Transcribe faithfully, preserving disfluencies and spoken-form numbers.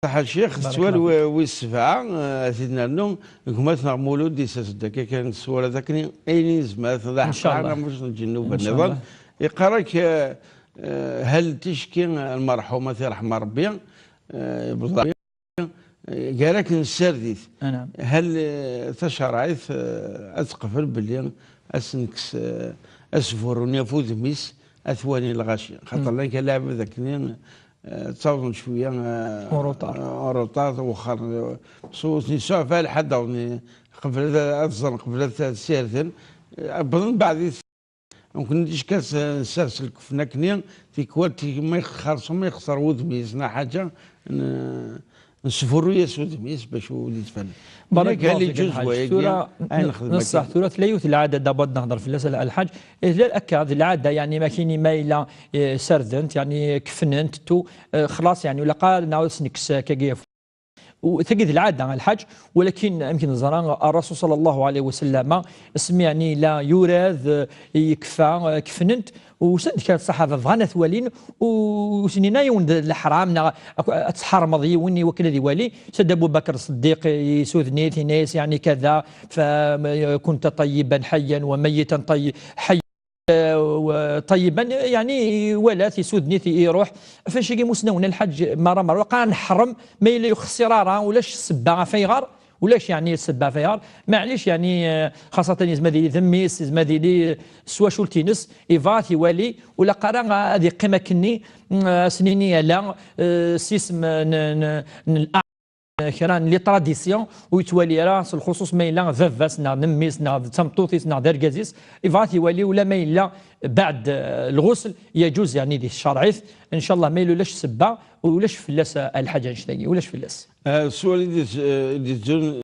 Ṣaḥa ccix, sswal wis sebɛa, eh, ad t-id-nernu, gma-tneɣ Mulud yessas-d akka kan sswara d akken ayen i nezmer ad t-nḍaḥ qqaɛna mec n lǧennuba nniḍen. Iqqar-ak, eh, eh, hal ticki lmerḥumat irḥem Rebbi, eh, gar-ak nessardit. Hal, eh, tacerɛit, eh, ad teqbel belli ad s-nekkes, eh, asburru-nni ɣef udem-is, ad t-walin lɣaci. Xaṭer llan kan lɛibad akken, eh, ttawḍen cwiya, eh, en retard, wexxer, eh, s ur ten-isuɛfa lḥedd, awḍen qbel ad, ad ẓren, qbel ad t-, ad sirden. Eh, wwḍen beɛd-it. Donc, nekkni kan s-, nsers lkefna akkenni, tikwal ti-, ma ixerṣum, ma ixṣer wudem-is, neɣ ḥaǧa, n-, nesburru-yas udem-is bac ur d-ittfal. Barek Nek Allah hal fik, iǧuz Lḥaǧ. Wayagi, Tura ayen n-, nxeddem neṣṣaḥ, akka. Tura tella yiwet lɛada dabad nehder fell-as, Lḥaǧ. Tella akka d lɛada, yeɛni, ma kini ma yella, eh, sardent, yeɛni, kefnent, tu, eh, xlaṣ, yeɛni, ula qqar, neɣ ad s-nekkes, eh, akkagi af-, u-, tagi d lɛada, Lḥaǧ, walakin, amek neẓra, Ṛṛasul ṣalla Llahu ɛalayhi wa sallam, asmi, yeɛni, yella yurad, eh, yekfa, eh, kefnent, usan-d kra n ṣṣaḥaba bɣan ad t-walin, u-, ur sen-yenna yiwen d leḥram, neɣ ak-, ad tḥermeḍ yiwen i wakken ad iwali. Sed Abu Bakr Ṣeddiq yessuden-it, yenna-yas, yeɛni, kada, fa-, kunta ṭayyiban ḥayyan wa mayyitan ṭayyi-, ḥayyan, eh, wa ṭayyiban, yeɛni, iwala-t, yessuden-it, iruḥ. Ɣef wannect-agi, imusnawen, Lḥaǧ, merra, merra, waqila neḥrem, ma yella ur yexṣir ara, ulac ssebba ɣef ayɣer, ulac, yeɛni, ssebba ɣef ayɣer, maɛlic, yeɛni, eh, xaṣatan yezmer ad yili d mmi-s, yezmer ad yili s twacult-ines, yebɣa ad t-iwali, ula qqar ad yeqqim akkenni, mm, ad s-nini ala, eh, s yisem n, n, n, n, kra n les traditions ur yettwali ara, s lxuṣuṣ ma yella d baba-s, neɣ d mmi-s, neɣ d tameṭṭut-is, neɣ d argaz-is, yebɣa ad t-iwali, ula ma yella beɛd, eh, lɣusl, yeǧuz, yeɛni, di tcerɛit, ncallah, ma yella ulac ssebba, ulac fell-as, eh, Lḥaǧ, annect-agi, ulac fell-as. Eh, sswal i d-, eh, i d-yettun